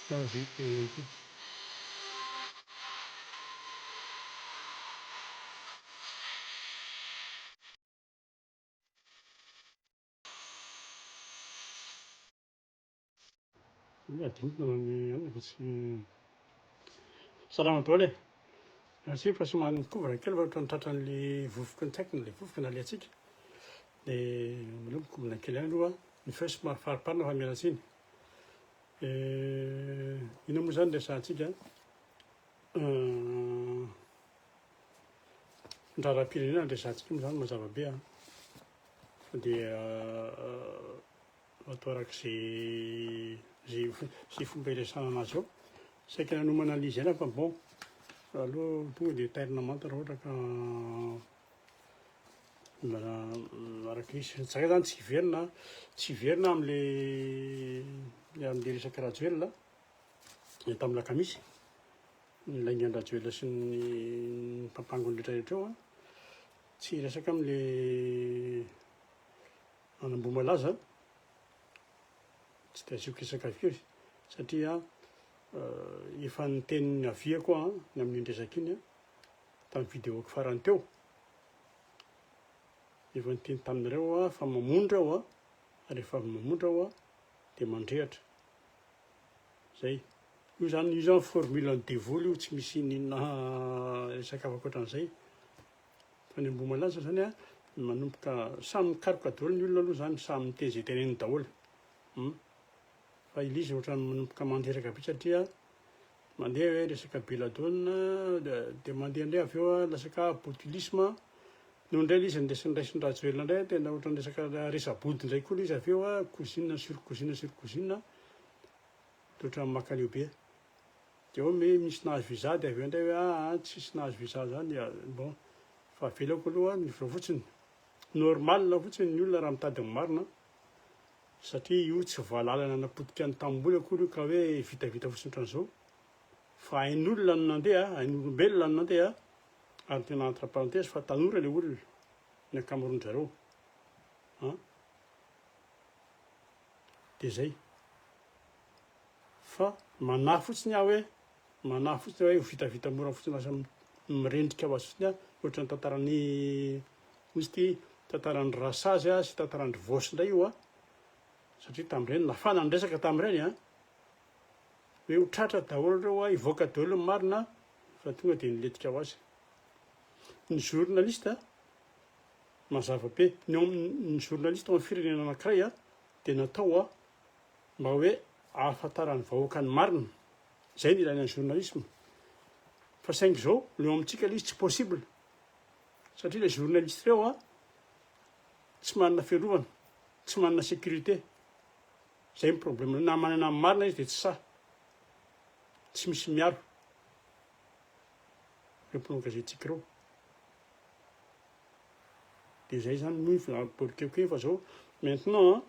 Salama daholo e! Merci fa somary nikombana kely fa ohatran'ny tratran'le vovoka ny tsy haiko na le vovoka na le hatsiaka. Dia aleo mikombana kely ihany aloha, ny feo somary fariparina fa miala tsiny. Inona moa izany resahantsika? Ny raharaham-pirenena no resahantsika moa izany mazava be an! Fa dia atao araka izay izay fomba iresahana anazy eo. Saika nanomana an'ilay izy ihany aho fa bon, aleo tonga dia tairina manta raha ohatra ka araka izy. Za zany tsy hiverina, tsy hiverina amin'le amin'le resaka Rajoelina ny tamin'ny lakamisy, ny laingan-dRajoelina sy ny mpampangony rehetra rehetra eo an, tsy hiresaka amin'le an'Ambohimalaza, tsy dia asiako resaka firy satria efa niteny ny aviako aho ny amin'iny resaka iny tamin'ny vidéo-ko farany teo. Efa niteny taminareo aho fa mamondro aho ary rehefa avy mamondro aho dia mandrehatra. Zay. Io zany, io zany formule an'ny devoly io, tsy misy n'inona resaka hafa ankoatran'izay. Fa ny Ambohimalaza zany a, manomboka samy mikaroka daholo ny olona aloha zany, samy miteny izay teneniny daholo. Hum. Fa ilay izy ohatran'ny manomboka mandreraka be satria mandeha hoe resaka belladone dia mandeha indray avy eo resaka botulisme, noho indray ilay izy nresin-dRajoelina indray tena ohatran'ny resaka resa-body indray koa ilay izy avy eo, cousine sur cousine sur cousine, dia ohatran'ny mankaleo be. Dia hoe misy nahazo visa dia avy eo indray hoe aa tsisy nahazo visa zany, bon fa avelako aloha ny vao fotsiny, normal fotsiny ny olona raha mitady ny marina. Satria io tsy valala nanapotika ny tamboly akory io ka hoe vitavita fotsiny ohatran'izao fa ain'olona no nandeha, ain'olombelona no nandeha ary tena entre parenthèse fa tanora le olona ny ankamaroan-dry zareo an! Dia zay. Fa manahy fotsiny aho hoe manahy fotsiny aho hoe ho vitavita mora fotsiny lasa mirendrika ho azy fotsiny aho ohatran'ny tantaran'i izy ity tantaran'i Rasazy sy tantaran-dry Vos indray io a satria tamin'ireny nafana ny resaka tamin'ireny a hoe ho tratra daholo ireo a hivoaka daholo ny marina fa tonga dia nilentika ho azy ny journaliste mazava be ny ao ny journaliste ao amin'ny firenena anankiray a dia natao a mba hoe ahafantaran'ny vahoaka ny marina Zay no ilaina ny journalisme. Fa saingy zao, ny eo amintsika le izy tsy possible. Satria le journaliste reo a, tsy manana fiarovana, tsy manana sécurité. Zay ny problème. Na manana ny marina izy de tsy sahy. Tsy misy miaro. Reo mpanao gazetintsika reo. De zay zany moa ny bolokeko iny fa zao maintenant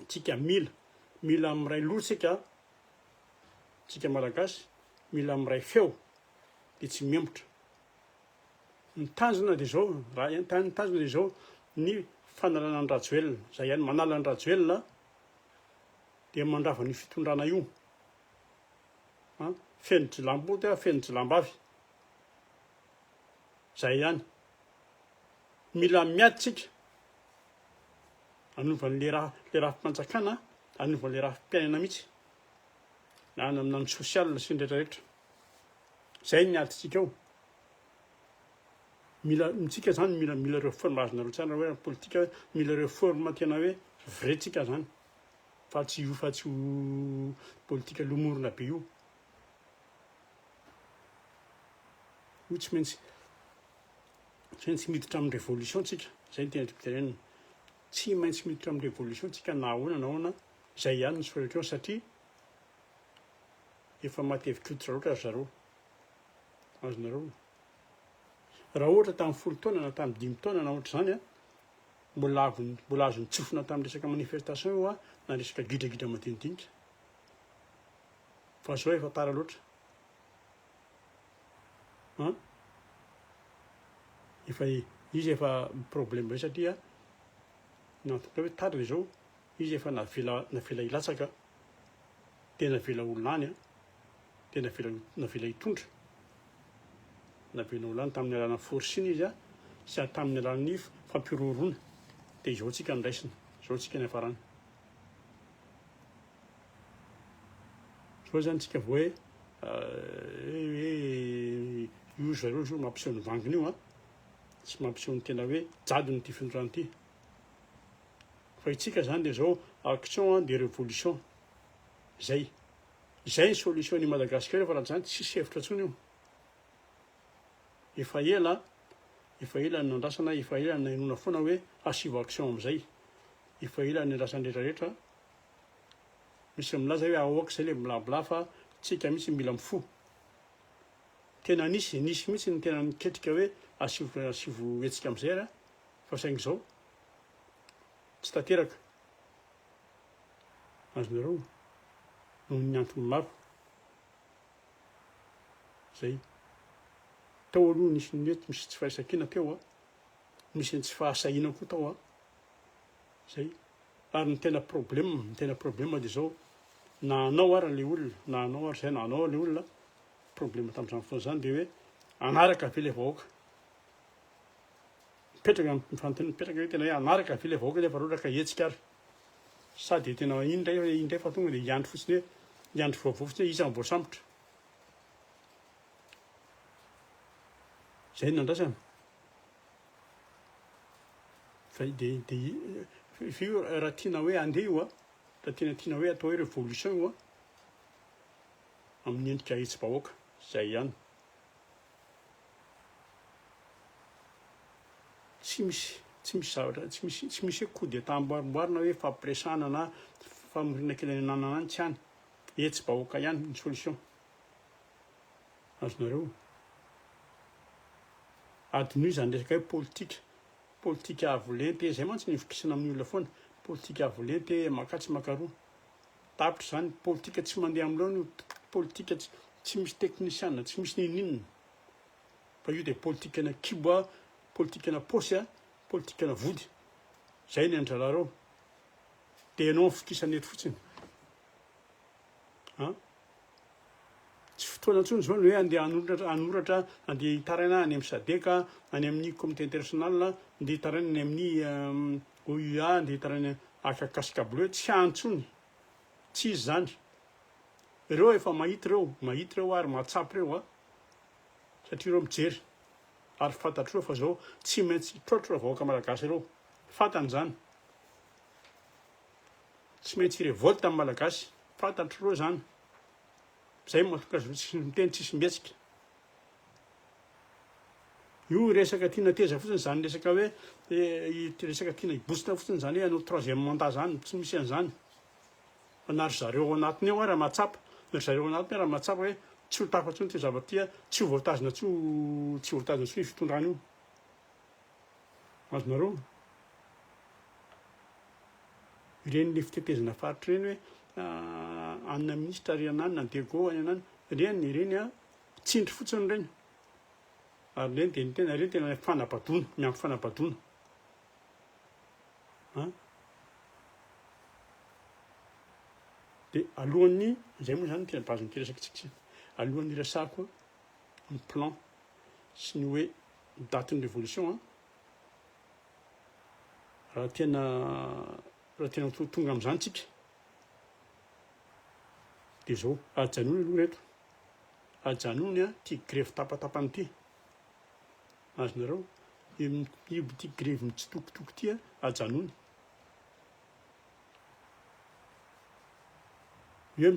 tsika mila, mila miray loha tsika. Tsika Malagasy mila miray feo dia tsy mihemotra. Ny tanjona dia izao, raha ny tanjona dia izao, ny fanalana an'i Rajoelina. Izay ihany, manala an'i Rajoelina dia mandrava an'io fitondrana io. An, feno jiolahim-boto aho, feno jiolahim-bavy. Izay ihany. Mila miady tsika hanova an'le raha, le rafi-panjakana, hanova an'le rafi-piainana mihitsy. Na any amin'ny social sy ny rehetra rehetra. Zay ny adintsika ao. Mila, tsika zany mila mila reforme azonareo tsara hoe politika mila reforme tena hoe vrai tsika zany. Fa tsy io fa tsy io politika lomorona be io. Io tsy maintsy tsy maintsy miditra amin'ny révolution tsika. Zay ny tena tiako tenenina. Tsy maintsy miditra amin'ny révolution tsika na ahoana na ahoana. Zay ihany ny solution satria efa matevin-koditra loatra ry zareo. Azonareo? Raha ohatra tamin'ny folo taona na tamin'ny dimy taona na ohatr'izany an, mbola avy mbola azo nitsofina tamin'ny resaka manifestation io an, na resaka gidragidra madinidinika. Fa zao efa tara loatra. An? Efa izy efa problème be satria na hoe tara izao Izy efa navela navela hilatsaka. Dia navela ho lany an, dia navela navela hitondra. Navela ho lany tamin'ny alalan'ny forcing izy an, sy tamin'ny alalan'ny fampihorohoroana. Dia izao tsika no raisina, izao tsika niafarana. Izao zany tsika vao hoe hoe io zareo zao mampiseho ny vanginy io an, tsy mampiseho ny tena hoe jadona ity fitondrana ity. Fa itsika zany dia zao action dia revolution. Zay. Izay ny solution ny Madagasikara fa raha tsy zany tsisy hevitra tsony io. Efa ela, efa ela ny nandrasana, efa ela ny nahenoana foana hoe asivo action amizay. Efa ela ny nandrasana rehetra rehetra. Misy milaza hoe aoka izay le blabla fa tsika mihitsy mila mifoha. Tena nisy, nisy mihitsy ny tena niketrika hoe asivo asivo hetsika amizay ary fa saingy izao tsy tanteraka. Azonareo noho ny antony maro. Zay. Tao aloha nisy ny hoe misy tsy firaisankina teo a, misy ny tsy fahasahiana koa tao a. Zay. Ary ny tena problème, ny tena problème dia zao, na anao ara le olona, na anao ary zay, na anao le olona, problème tamin'izany fotoana izany dia hoe hanaraka ve le vahoaka. Mipetraka ny fanontaniana, mipetraka hoe tena hoe hanaraka ve le vahoaka nefa raha ohatra ka hihetsika ary. Sa dia tena iny indray iny indray fa tonga dia hiandry fotsiny hoe hiandry vaovao fotsiny hoe iza no voasambotra. Izay no nandrasana. Fa dia dia fa io raha tiana hoe handeha io a, raha tena tiana hoe atao hoe révolution io a, amin'ny endrika hetsi-bahoaka, izay ihany. Tsy misy, tsy misy zavatra, tsy misy, tsy misy hoe coup d'état amboarimboarina hoe fampiresahana na famoriana kely any ananana any, tsy any. Hetsi-bahoaka ihany ny solution. Azonareo? Adinoy izany resaka hoe politika, politika avo lenta e, izay mantsy no ivokisana amin'ny olona foana, politika avo lenta e, makatsy makaroa. Tapitra izany, politika tsy mandeha amin'ny laoniny io, politika tsy, tsy misy teknisiana, tsy misy n'inon'inona. Fa io dia politikana kibo a, politikana paosy a, politikana vody. Izay ny an-dry zalahy ireo. Dia ianao mifokisana eto fotsiny. An? Tsy fotoana intsony izao ny hoe andeha hanoratra, hanoratra, andeha hitaraina any amin'ny SADC, any amin'ny comité international, andeha hitaraina any amin'ny OUA, andeha hitaraina haka casque bleu, tsy any intsony. Tsy izy izany. Ireo efa mahita ireo, mahita ireo ary mahatsapa ireo a. Satria ireo mijery. Ary fantatr'ireo fa izao tsy maintsy hitroatra ireo vahoaka malagasy ireo. Fantany izany. Tsy maintsy hi-revolte ny malagasy. Fantatr'ireo izany. Zay no mahatonga azy tsy miteny tsisy mihetsika. Io resaka tiana teza fotsiny zany resaka hoe resaka tiana hibosina fotsiny zany hoe hanao troisième mandat zany, tsy misy an'izany. Fa na ry zareo ao anatiny ao ara mahatsapa, ry zareo ao anatiny ara mahatsapa hoe tsy ho tafa intsony ity zavatra ity, tsy ho voatazona tsy ho tsy ho voatazona intsony io fitondrana io. Azonareo? Ireny le fitetezana faritra ireny hoe anona ministra ary ananona Diego any ananona, ireny ireny a tsindry fotsiny ireny. Ary ireny dia ny tena ireny tena fanabadoana, miampy fanabadoana. An? Dia alohan'ny, izay moa izany no tena base-n'ity resakitsika ity, alohan'ny hiresahako ny plan sy ny hoe datin'ny révolution an, Raha tena raha tena ho tonga amin'izany tsika dia izao, ajanony aloha ireto, ajanony an ity grevy tapatapany ity, azonareo, ity grevy mitsitokotoko ity an, ajanony. Eo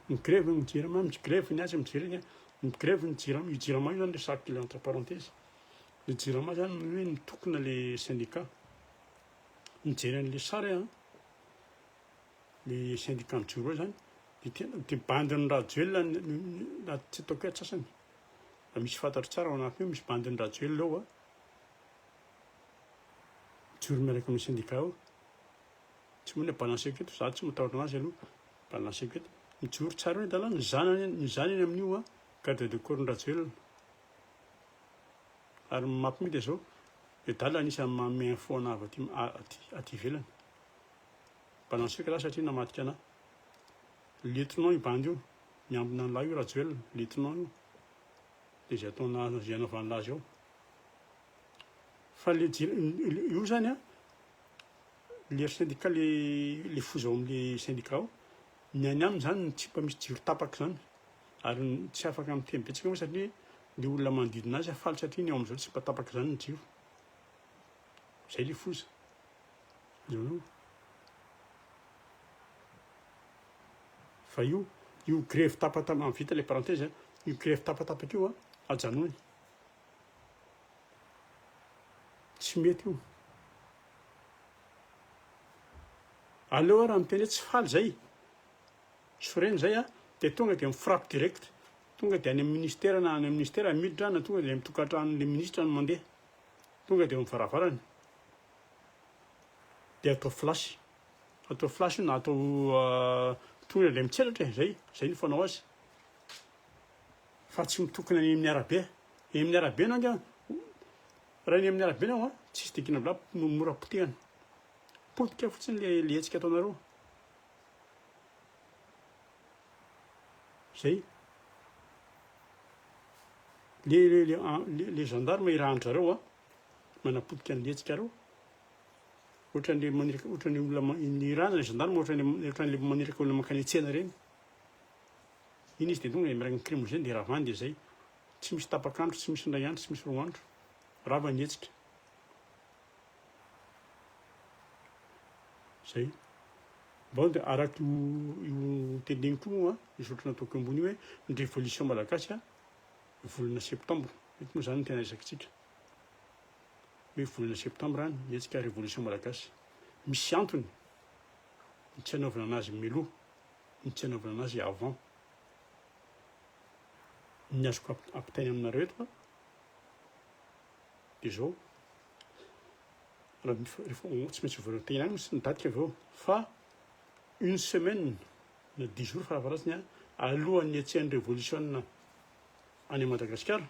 migrevy ny jirama, migrevy ny azy, mijery ny migrevy ny jirama, io jirama io zany resahako kely entre parenthèse. Ny jirama zany hoe mitokona le syndicat. Mijery an'le sary aho, le syndicat mijoro eo zany, de tena de bandin'i Rajoelina na tsy ataoko hoe antsasany, fa misy fantatro tsara ao anatiny ao misy bandin'i Rajoelina ao a, mijoro miaraka amin'ny syndicat ao. Tsy maninona balanceko eto, za tsy matahotra anazy aloha, balanceko eto. Mijoro tsara eo adala, ny zanany ny zanany amin'io a, garde de corps-n'i Rajoelina. Ary ny mampime dia zao, Nedala anisan'ny manome info anah avy aty aty aty ivelany. Balanceko lah satria namadika anah. Lieutenant io bandy io, miambina an'lah io Rajoelina, lieutenant io. Dia izay ataon'lah, izay anaovan'lah azy eo. Fa le jiro, io zany an, le syndicat le le foza ao amle syndicat ao, ny any aminy zany tsy mba misy jiro tapaka zany. Ary tsy afaka miteny betsaka moa satria le olona manodidina azy faly satria ny ao amizao tsy mba tapaka zany ny jiro. Zay le foza. Azonao? Fa io, io grevy tapatapaka, vita le parenthèse, io grevy tapatapaka io an, ajanony. Tsy mety io. Aleo aho raha miteny hoe tsy faly zay, sorena zay an, dia tonga dia mi-frappe direct. Tonga dia any amin'ny ministera na any amin'ny ministera miditra na tonga dia any amin'ny tokantranon'ilay ministra no mandeha. Tonga dia eo amin'ny varavarany. Dia atao flash. Atao flash io na atao tonga dia mitselatra e, zay, zay no fanao azy. Fa tsy mitokona any amin'ny arabe. Eny amin'ny arabe anao angaha, raha eny amin'ny arabe anao an, tsisy dikina bla, mora potehana. Potika fotsiny le le hetsika ataonareo. Zay. Le le le le gendarme irahan-dry zareo an, manapotika an'le hetsika reo. Ohatran'le maniraka ohatran'ny olona ny irahana le gendarme ohatran'le ohatran'le maniraka olona mankany an-tsena ireny. Iny izy dia tonga dia miaraka amin'ny krimozeny dia ravany dia zay. Tsy misy tapak'andro, tsy misy indray andro, tsy misy roa andro. Rava ny hetsika. Zay. Bon dia araka io io teneniko io moa, io soratra nataoko ambony io hoe ny révolution malagasy volana septembre. Eto moa izany no tena resakitsika. Hoe volana septembre ny hetsika révolution malagasy. Misy antony ny tsy hanaovana anazy mialoha, ny tsy hanaovana anazy avant. Ny azoko ampitaina aminareo eto dia izao, rehefa tsy maintsy voalohany ihany ny daty avy eo fa une semaine na dix jours farafaharatsiny alohan'ny hetsehan'ny révolution any Madagasikara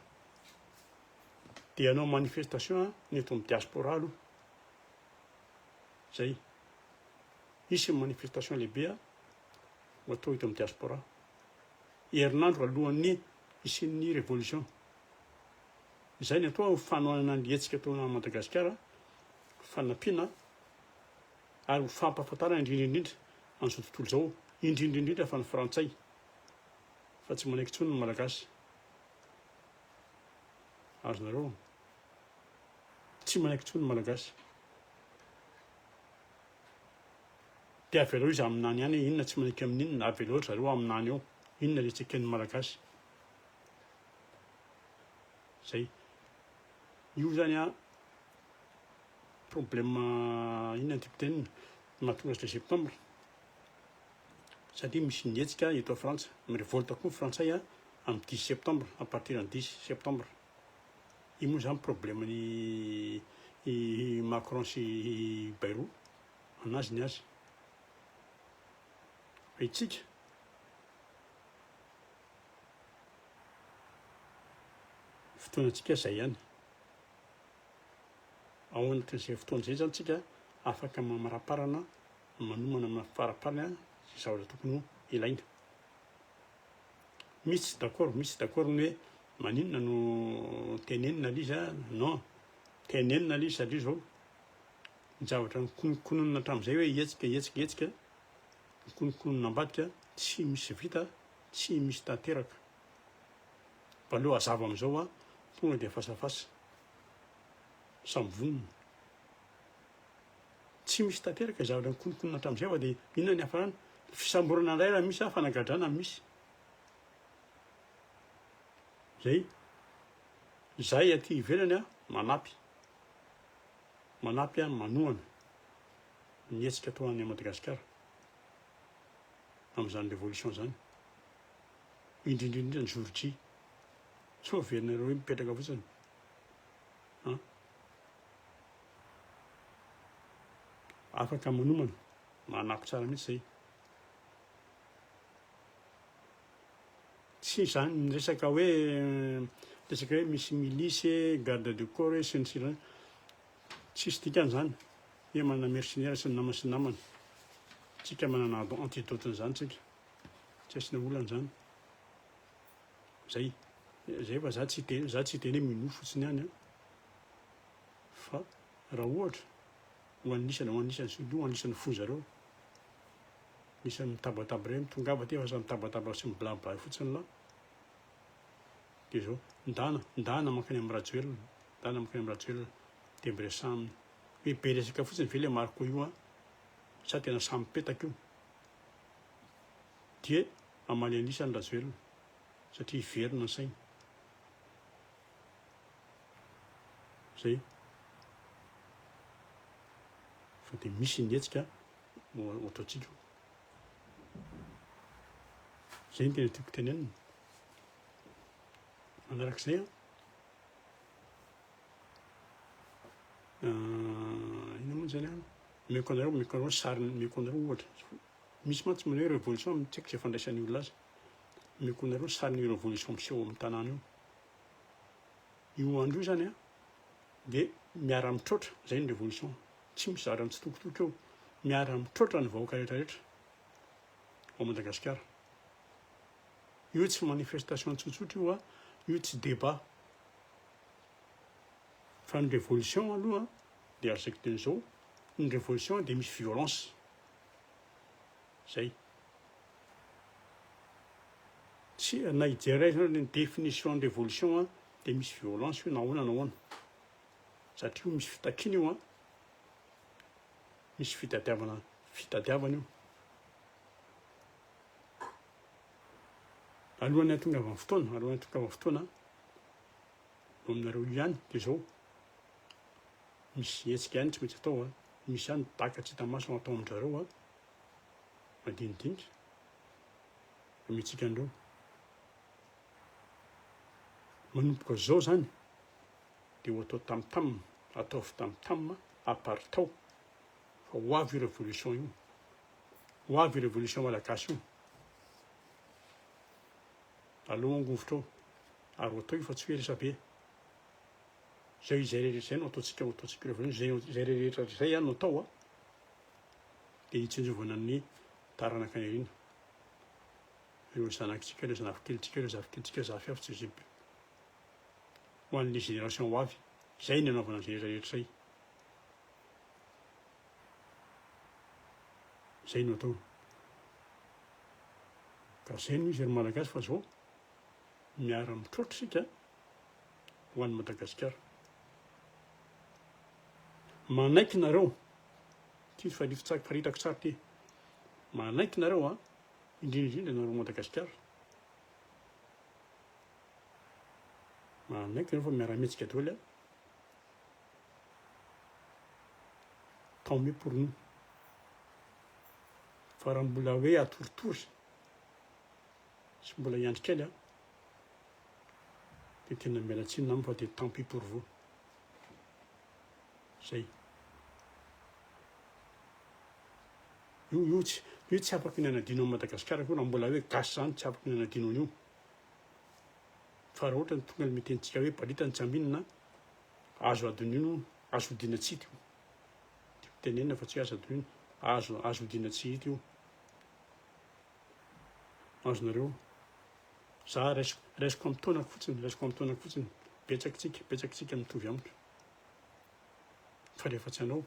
dia hanao manifestation ny eto amin'ny diaspora aloha. Zay. Hisy ny manifestation lehibe ho atao eto amin'ny diaspora. Herinandro alohan'ny hisian'ny révolution. Izay ny atao ho fanohanana ny hetsika atao any Madagasikara, fanampiana ary ho fampahafantarana indrindra indrindra an'izao tontolo izao, indrindra indrindra fa ny frantsay fa tsy manaiky intsony ny malagasy. Azonareo? Tsy manaiky intsony ny malagasy. Dia avelao izy haminany ihany hoe inona tsy manaiky amin'inona, avelao ry zareo haminany eo, inona ilay tsy eken'ny malagasy. Zay. Io zany an, problème inona no tiako tenenina, mahatonga azy le septembre, satria misy ny hetsika eto Frantsa, mi-revolte koa ny frantsay an, amin'ny dix septembre, à partir ny dix septembre. Io moa zany problème ny i Macron sy i Bayrou, anazy ny azy. Fa itsika, fotoanantsika zay ihany. Ao anatin'izay fotoana izay zany tsika afaka mamaraparana, manomana mamaraparana izay zavatra tokony ho ilaina. Misy tsy d'accord, misy tsy d'accord ny hoe maninona no tenenina le izy a, non, tenenina le izy satria zao ny zavatra nikononkononina hatramin'izay hoe hetsika, hetsika, hetsika, nikononkononina ambadika tsy misy vita, tsy misy tanteraka. Fa aleo hazava amin'izao a, tonga dia fasafasa, samy vonona. Tsy misy tanteraka zavatra nikononkonona hatramin'izay fa dia inona ny hiafarany? Fisamborana indray raha misy, fanagadrana misy. Zay. Izahay aty ivelany a, manampy. Manampy a, manohana ny hetsika atao any Madagasikara amin'izany révolution izany. Indrindra indrindra ny jour J. Sao averinareo hoe mipetraka fotsiny. An. Afaka manomana, manampy tsara mihitsy zay. Tsy izany ny resaka hoe resaka hoe misy milice, garde du corps sy ny sisa tsisy dikany zany hoe manana mercenaire sy ny namany sy ny namany. Tsika manana antidote-n'izany tsika. Tsy asiana olana izany. Zay. Zay fa za tsy hiteny, za tsy hiteny hoe minoa fotsiny ihany an. Fa raha ohatra ho an'isany, ho an'isany surtout ho an'isany fo zareo. Isany mitabataba ireny, tongava aty fa aza mitabataba sy mi-bla-bla fotsiny lah. Dia zao, ndana, ndana mankany amin'i Rajoelina, ndana mankany amin'i Rajoelina, dia miresaha aminy. Hoe be resaka fotsiny ve le Marco io an, sa tena samy mipetaka io? Dia hamaly an'isa ny Rajoelina, satria hiverina ny sainy. Zay. Fa dia misy ny hetsika ho ataontsika io. Zay no tena tiako tenenina. Manarak'izay an, inona moa zany an, omeko anareo, omeko anareo sary, omeko anareo ohatra. Misy mantsy manao hoe révolution, tsy haiko izay fandraisan'ny olona azy. Omeko anareo sarin'io révolution miseho amin'ny tanàna io. Io andro io zany an, dia miara-mitroatra, zay ny révolution. Tsy misy zavatra mitsitokotoko eo, miara-mitroatra ny vahoaka rehetra rehetra ao Madagasikara. Io tsy manifestation tsotsotra io a, io tsy débat. Fa ny révolution aloha dia azo lazaiko teny zao, ny révolution dia misy violence. Zay. Tsy, na hijery aiza ny définition ny révolution a, dia misy violence io na ahoana na ahoana. Satria io misy fitakiana io an, misy fitadiavana, fitadiavana io. Alohan'ny hahatongavan'ny fotoana, alohan'ny hahatongavan'ny fotoana, eo aminareo ihany dia izao, misy hetsika ihany tsy maintsy atao an, misy ihany daka tsy hita maso atao amin-dry zareo an, madinidinika, omentsika an'ireo. Manomboka izao izany dia ho atao tam tam, ataovy tam tam, aparitao fa ho avy io révolution io. Ho avy io révolution malagasy io. Aleo angovitra ao ary ho atao io fa tsy hoe resabe. Zay izay rehetra izay no ataontsika ho ataontsika révolution, izay izay rehetra izay no atao a dia hitsinjovana ny taranaka any aoriana. Ireo zanakitsika, ireo zanakelintsika, ireo zafikelintsika, zafy avy tsy zip. Ho an'le génération ho avy. Izay ny anaovana an'izay rehetra rehetra izay. Izay no atao. Ka izay no izy ry Malagasy fa zao miara mitroatra isika ho an'i Madagasikara. Manaiky nareo, ty faritako tsara ty, manaiky nareo a, indrindra indrindra nareo Madagasikara. Manaiky nareo fa miara-mihetsika daholo a. Tant mieux pour nous. Fa raha mbola hoe atoritory sy mbola hiandry kely a, dia tena miala tsiny nama fa dia tant pis pour vous. Zay. Io io tsy io tsy afaky ny hanadino an'i Madagasikara koa raha mbola hoe gasy zany tsy afaky ny hanadino an'io. Fa raha ohatra ny tonga ny mitenitsika hoe balita ny tsy ambinina, azo adinoina io, azo odiana tsy hita io. Tiako tenenina fa tsy hoe azo adinoina, azo azo odiana tsy hita io. Azonareo. Za raisiko raisiko amin'ny taonako fotsiny, raisiko amin'ny taonako fotsiny. Betsaka tsika, betsaka tsika mitovy amiko. Fa rehefa tsy hanao.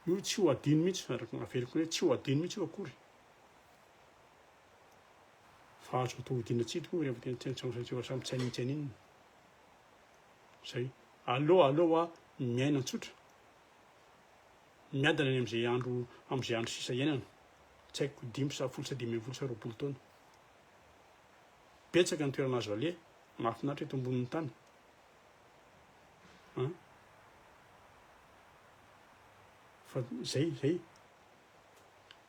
Io tsy ho adino mihitsy, araka ny averiko hoe tsy ho adino mihitsy io akory. Fa azo atao odiana tsy hita koa rehefa tena tsy tsy samy tsy haninona tsy haninona. Zay. Aleo aleo hoa miaina tsotra. Miadana any am'izay andro am'izay andro sisa iainana. Tsy haiko dimy sa folo sa 15 sa 20 taona. Betsaka ny toerana azo aleha, mahafinaritra eto ambonin'ny tany. An? Fa zay, zay.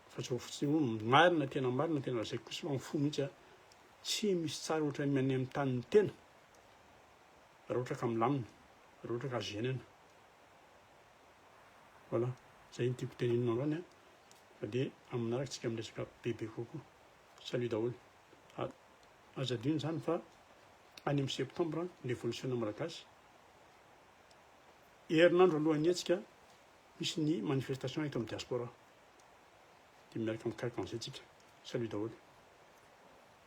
Fa zao fotsiny io, marina tena marina tena lazaiko kosa fa fo mihitsy a. Tsy misy tsara ohatran'ny any amin'ny tanin'ny tena. Raha ohatra ka milamina, raha ohatra ka azo iainana. Voilà, zay ny tiako tenenina androany a. Fa dia amin'ny manaraka tsika miresaka bebe kokoa. Salut daholo. Aza adino izany fa any amin'ny septembre ny revolisiona malagasy. Herinandro alohan'ny hetsika misy ny manifestation eto amin'ny diaspora. Dia miaraka mikaroka an'izay tsika. Salut daholo.